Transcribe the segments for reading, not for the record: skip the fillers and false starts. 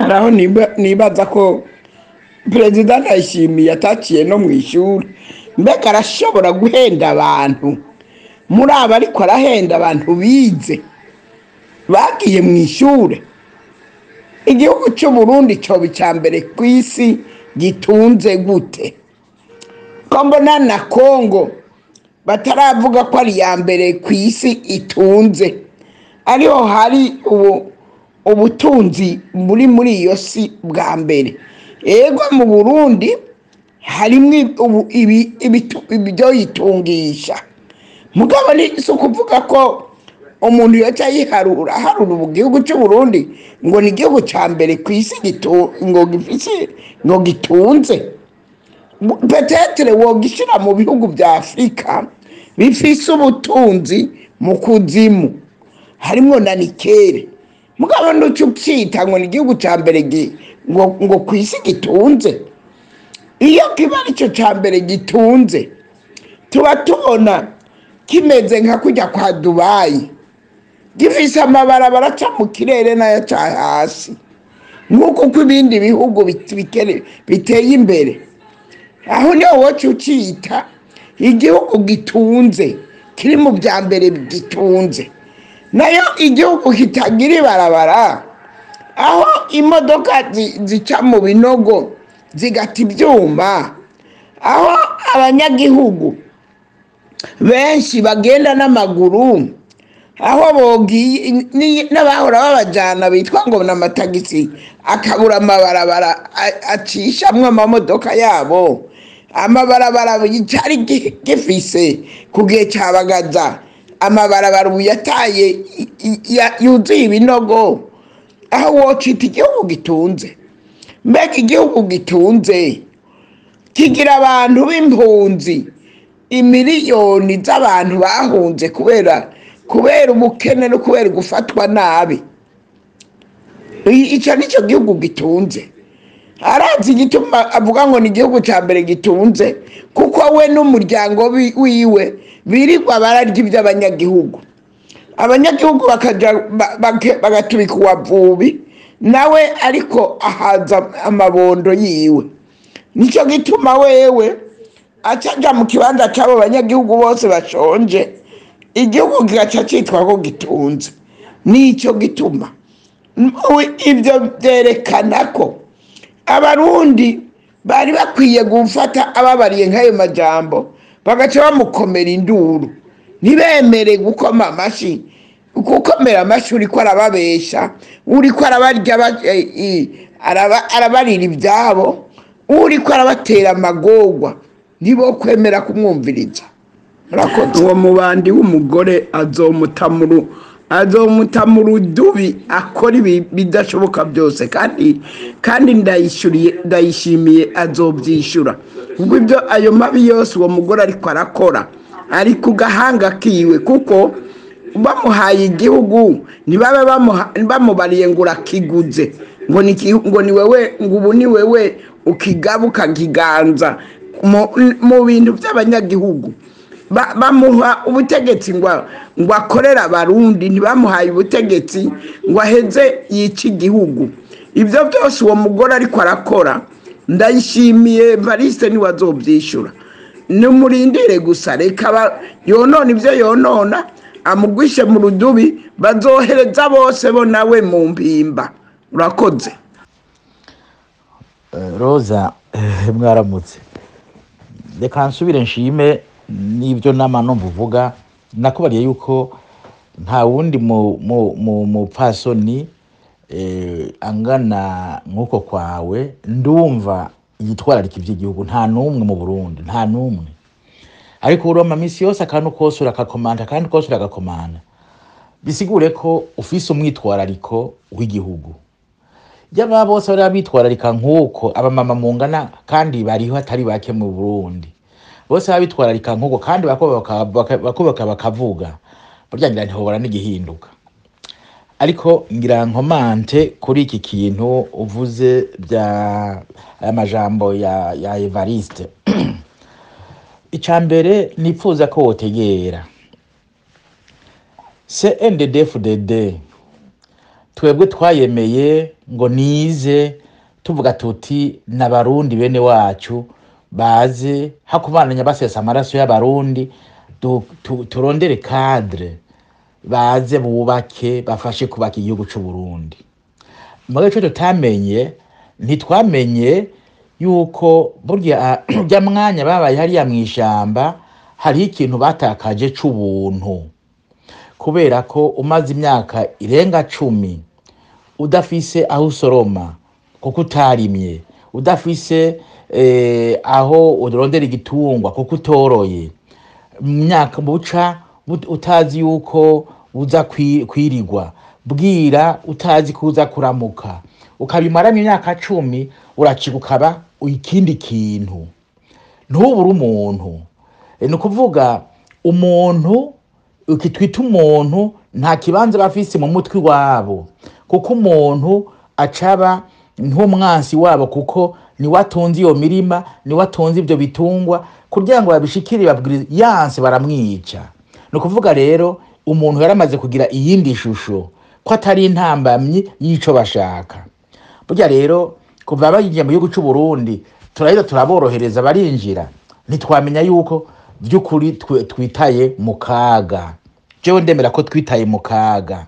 Hari aho nibaza ko Perezida Ndayishimiye ataciye no mu ishuri. Mbega arashobora guhenda abantu muri aba? Ariko arahenda abantu bize, bagiye mu ishure. Igihugu cy'u Burundi coba icya mbere ku isi gitunze gute, ko mbona na Kongo bataravuga ko ari iya mbere ku isi itunze, ariho hari ubu ubutunzi buri muri iyo si bwa mbere? Ego, mu Burundi harimwo ibyo yitungisha, mugabo ni si ukuvuga ko umuntu yoca yiharura harura ubu gihugu cy'u Burundi ngo ni igihugu cya mbere ku isi ngo gifise, ngo gitunze. Peut-être wogishyira mu bihugu bya Afurika bifise ubutunzi mu kuzimu, harimwo na nickel, mugabo ntuce ucyita ngo ni igihugu cya mbere ngo ku isi gitunze. Iyo kiba aricyo cya mbere gitunze, tuba tubona kimeze nka kujya kwa Dubayi, gifise amabarabara aca mu kirere n'ayaca hasi, nk'uko uko ibindi bihugu biteye imbere. Aho niho woca ucita igihugu gitunze, kiri mu bya mbere gitunze. Nayo igihugu kitagira ibarabara, aho imodoka zica mu binogo zigata ibyuma, aho abanyagihugu benshi bagenda n'amaguru, aho bogiye n'abahora babajyana bitwa ngo ni amatagisi akabura amabarabara acishamwo amamodoka yabo, amabarabara cyari gifise ku gihe cya Bagaza, amabarabara ubu yataye yuzuye ibinogo, aho wocita igihugu gitunze? Mbega igihugu gitunze kigira abantu b'impunzi, imiliyoni z'abantu bahunze kubera ubukene no kubera gufatwa nabi? Icyo nicyo gihugu gitunze. Arazi igituma avuga ngo ni igihugu cya mbere gitunze, kuko we n'umuryango wiwe birirwa bararya iby'abanyagihugu, abanyagihugu bakaja bagatubika uwavubi, nawe ariko ahaza amabondo yiwe. Nicyo gituma wewe acaja mu kibanza c'abo banyagihugu bose bashonje, igihugu kigaca citwa ko gitunze. Nicyo gituma ibyo byerekana ko Abarundi bari bakwiye gufata ababariye nk'ayo majambo, bagaca bamukomera induru, ntibemere gukoma amashi, gukomera amashi uriko arababesha, uriko arabarya, arabarira ibyabo, uriko arabatera amagorwa. Ntibo kwemera kumwumviriza. Murakoze. Uwo mubandi w'umugore azomuta mu rudubi, akora ibi bidashoboka byose. Kandi ndayishyuriye, ndayishimiye azobyishyura, kuko ibyo ayo mabi yose uwo mugore ariko arakora ari ku gahanga kiwe, kuko bamuhaye igihugu ntibabe bamubariye ngo urakiguze, ngo ni wewe, ngo ubu ni wewe ukigaba ukakiganza mu bintu by'abanyagihugu. Bamuha ubutegetsi ngo akorere Abarundi, ntibamuhaye ubutegetsi ngo aheze yice igihugu. Ibyo byose uwo mugore ariko arakora, Ndayishimiye Evariste niwe azobyishyura. Nimurindire gusa, reka yonona ibyo yonona, amugwishe mu rudubi, bazohereza bose bo nawe mu mpimba. Urakoze. Roza, mwaramutse. Reka nsubire nshime n'ibyo nama numva uvuga. Nakubariye yuko nta wundi mu mupfasoni angana nk'uko kwawe ndumva yitwararika iby'igihugu. Nta n'umwe mu Burundi, nta n'umwe. Ariko uroma misi yose akantu kose urakakomanda, akandi kose uragakomanda, bisigure ko ufise umwitwarariko w'igihugu. Yaba bose bari bitwararika nk'uko abamama mungana, kandi bariho atari bake mu Burundi, bose baba bitwararika nk'uko kandi bakubaka bakavuga, burya ngira ntihobora n'igihinduka. Ariko ngira nkomante kuri iki kintu uvuze bya aya majambo ya Evariste. Icya mbere nipfuza ko wotegera CNDD-FDD, twebwe twayemeye. Ngo nize tuvuga tuti n'Abarundi bene wacu baze hakubandanya basesa amaraso y'Abarundi, turondere cadre baze bubake, bafashe kubaka igihugu c'u Burundi. Mugabo ico tutamenye, ntitwamenye yuko burya urya mwanya babaye hariya mw'ishamba hariho ikintu batakaje c'ubuntu, kubera ko umaze imyaka irenga 10 udafise aho usoroma kuko utarimye, udafise aho urondera igitungwa kuko utoroye, myaka buca utazi yuko uza kwirigwa bwira, utazi ko uza kuramuka, ukabimaramo imyaka 10, uracika ukaba ikindi kintu, ntubure umuntu. Ni ukuvuga umuntu ukitwita umuntu nta kibanza bafise mu mutwe wabo, kuko umuntu acaba nk'umwansi wabo, kuko niwe atunze iyo mirima, niwe atunze ibyo bitungwa. Kugira ngo babishikire babwiriza yanse baramwica. Ni ukuvuga rero umuntu yaramaze kugira iyindi shusho ko atari intambamyi y'ico bashaka. Burya rero kuva bayinjiye mu gihugu c'u Burundi, turaheza turaborohereza barinjira, ntitwamenya yuko by'ukuri twitaye mu kaga. Jewe ndemera ko twitaye mu kaga,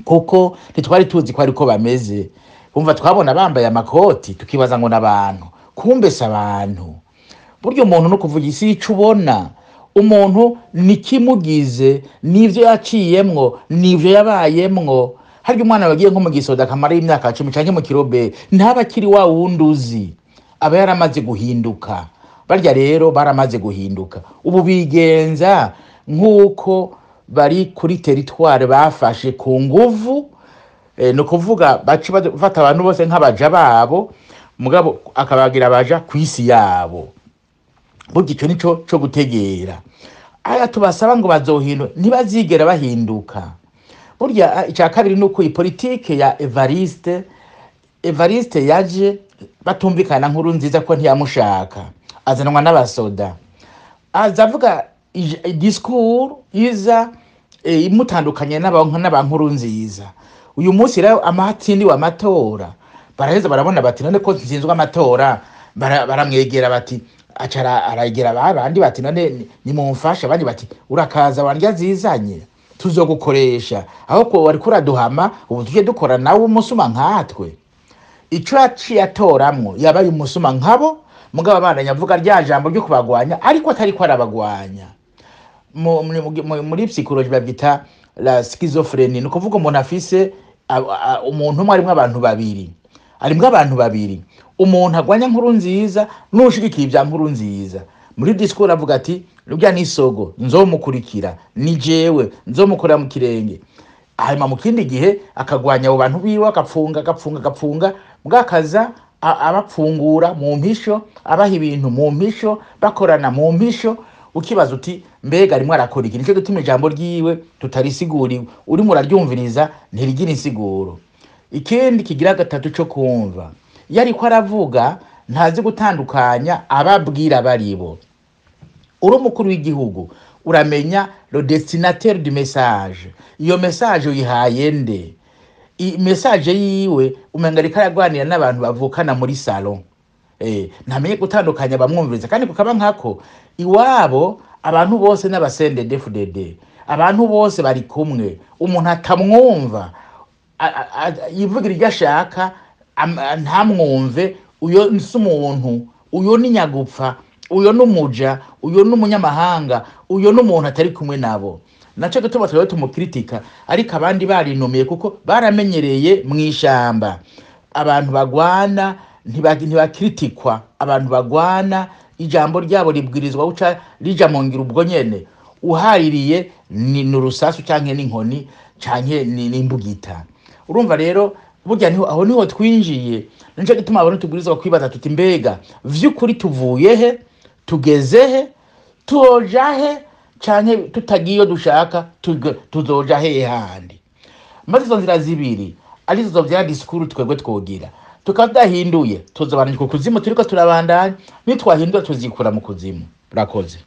kuko ntitwari tuzi ko ariko bameze. Umva, twabona bambaye amakoti tukibaza ngo n'abantu, kumbe si abantu. Burya umuntu no kuvuga isi ico ubona umuntu nikimugize, n'ivyo yaciyemwo, n'ivyo yabayemwo. Harya umwana wagiye nko mu gisoda akamara imyaka 10 canke mu kirobe, ntaba akiri wa wundi uzi, aba yaramaze guhinduka. Barya rero baramaze guhinduka, ubu bigenza nk'uko bari kuri territoire bafashe ku nguvu. Ni ukuvuga baca bafata abantu bose nk'abaja babo, mugabo akabagira abaja ku isi yabo. Burya ico nico co gutegera aya tubasaba ngo bazohindura, ntibazigera bahinduka. Burya icya kabiri ni uko iyi politike ya Evariste, Evariste yaje batumvikana Nkuru Nziza ko ntiyamushaka, azanwa n'abasoda, aza avuga discours iza imutandukanye n'aba Nkuru Nziza. Uyu munsi rero amatsindiwe amatora, baraheza barabona bati none ko nzinzwe amatora, baramwegera bati, aca aragera abandi bati none nimumfashe, abandi bati urakaza wandya zizanye, tuzogukoresha aho ko wariko uraduhama, ubu tujye dukora nawe umusuma nkatwe. Ico yaciye atoramwo yabaye umusuma nkabo, mugabo abandanya avuga rya jambo ryo kubagwanya, ariko atariko arabagwanya. Muri psychologie babyita la schizophrénie, ni ukuvuga umuntu afise umuntu umwe arimwo abantu babiri, arimwo abantu babiri, umuntu agwanya Nkuru Nziza n'ushigikiye ibya Nkuru Nziza. Muri discours avuga ati rurya n'isogo nzomukurikira, ni jewe nzomukorera mu kirenge. Hanyuma mu kindi gihe akagwanya abo bantu biwe, agapfunga, agapfunga, agapfunga, bwakaza abapfungura mu mpisho, abaha ibintu mu mpisho, bakorana mu mpisho. Ukibaza uti mbega arimwo arakora iki? Nico gituma ijambo ryiwe tutarisiguriwe, urimo uraryumviriza ntirigira insiguro. Ikindi kigira gatatu co kumva, iyo ariko aravuga ntazi gutandukanya ababwira baribo. Uri umukuru w'igihugu uramenya le destinataire du message, iyo message uyihaye nde? Message yiwe umenga ariko aragwanira n'abantu bavukana muri salon. Ntamenye gutandukanya bamwumviriza, kandi kukaba nkako iwabo abantu bose n'aba CNDD-FDD, abantu bose bari kumwe. Umuntu atamwumva yivugira ibyo ashaka, ntamwumve, uyo si umuntu, uyo ni nyagupfa, uyo n'umuja, uyo n'umunyamahanga, uyo n'umuntu atari kumwe nabo. Naco gituma twebwe tumukritika, ariko abandi barinumiye kuko baramenyereye mw'ishamba. Abantu bagwana ntibakritikwa, abantu bagwana ijambo ryabo ribwirizwa guca rija mu ngiro ubwo nyene. Uhaririye ni urusasu canke n'inkoni canke n'imbugita. Urumva rero burya niho aho niho twinjiye. Nico gituma abantu tubwirizwa kwibaza tuti mbega vy'ukuri tuvuye he, tugeze he, tuoja he, canke tutagiye iyo dushaka tuzoja hehe handi? Maze izo nzira zibiri arizo zovyara disikuru twebwe twogira, tukaba tudahinduye tuzobanira ku kuzimu turiko turabandanya, nitwahindura tuzikura mu kuzimu. Urakoze.